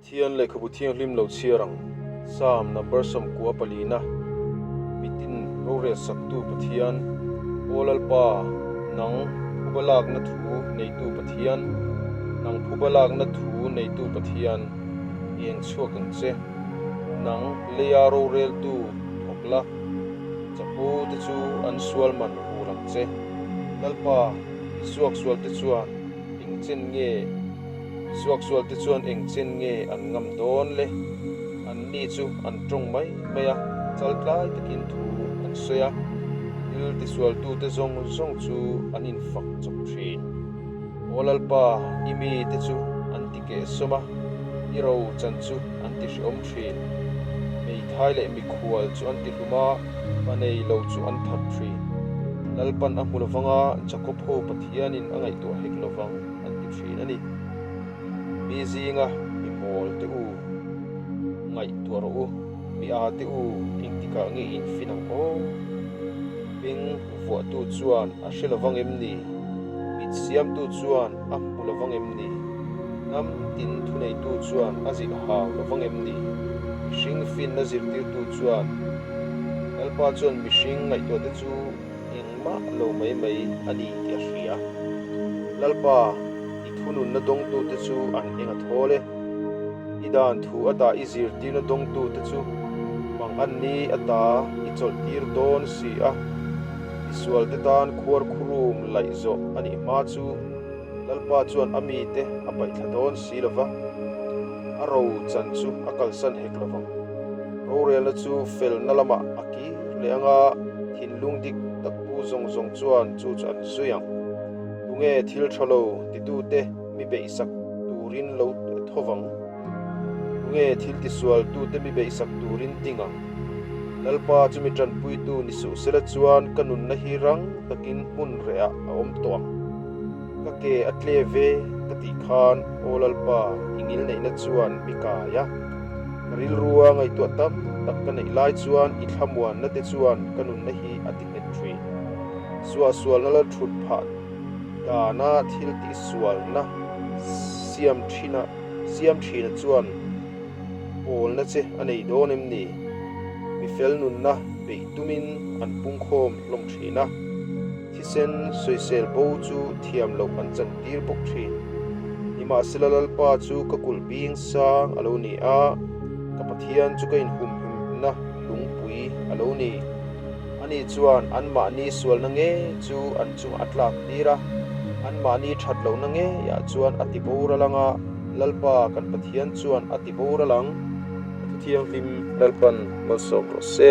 Pathian lehkhabu thianghlim lo chhiar ang. Psalm number 90 palina, Mitin rorel saktu Pathian, Aw Lalpa, nang phuba lakna thu neitu Pathian, nang phuba lakna thu neitu Pathian, eng chhuak ang che. Nang leia roreltu thawk la, chapo te chu an sual man hur ang che. Lalpa, i suaksualte chuan eng chen nge Suaksualte chuan eng chen nge an ngam dawn le? Anni chu an tawng mai mai a, chal tlai takin thu an sawi a, thil tisualtute zawng zawng chu an infak chawp thin. Aw Lalpa, i mite chu an ti kehsawm a, i ro chan chu an ti hrehawm thin. Hmeithai leh mikhual chu an ti hlum a, pa nei lo chu an that thin. Lalpan a hmu lovang a, Jakob ho Pathianin a ngaihtuah hek lovang. an ti thin a ni. Mi zinga mi mawl te u, ngaihtuah rawh u, mi a te u, engtikah nge in fin ang aw? Beng vuahtu chuan a hre lovang em ni? Mit siamtu chuan a hmu lovang em ni? Hnam tin thuneitu chuan a zilh hau lovang em ni? Mihring finna zirtirtu chuan Lalpa chuan mihring ngaihtuahte chu Engmah lo mai mai a ni tih a hria. Lalpa, i thununna dawngtute chu an eng a thawl e. I dan thu ata i zirtirna dawngtute chu mang an ni ata i chawlhtir dawn si a. Misualte tan khuarkhurum laih zawh a nih hma chu Lalpa chuan a mite a paihthla dawn si lo va, a ro chan chu a kalsan hek lo vang. Rorelna chu felna lamah a kir leh anga thinlung dik tak pu zawng zawng chuan chu chu an zui ang. Tunge thil tha lo titute mi beihsak turin lo tho vang? Tunge thil tisualtute mi beihsak turin ding ang? Lalpa chu mi tanpuitu ni suh sela chuan ka nunna hi rang takin hmun rehah a awm tawh ang. Ka ke a tle ve ka tih khan Aw Lalpa i ngilneihna chuan mi kai a. Ka rilrua ngaihtuah tam tak ka neih lai chuan i thlamuanna te chuan ka nunna hi a ti nghet thin. Suahsualna la thut phah dana thil tihsualna siam thina siam thina chuan pawlna che a nei dawn em ni? Mi fel nunna beih tumin an pungkhawm hlawm thin a, thisen sawisel bo chu thiam loh an chantir bawk thin. Nimahsela Lalpa chu ka kulh bing sang a lo ni a, ka Pathian chu ka inhumhimna lungpui a lo ni. Ani chuan anmahni sualna ngei chu an chungah a tlak tir a, anmahni that lohna ngeiah chuan a ti boral ang a, Lalpa kan Pathian chuan a ti boral ang. A thu thianghlim Lalpan malsawm rawh se.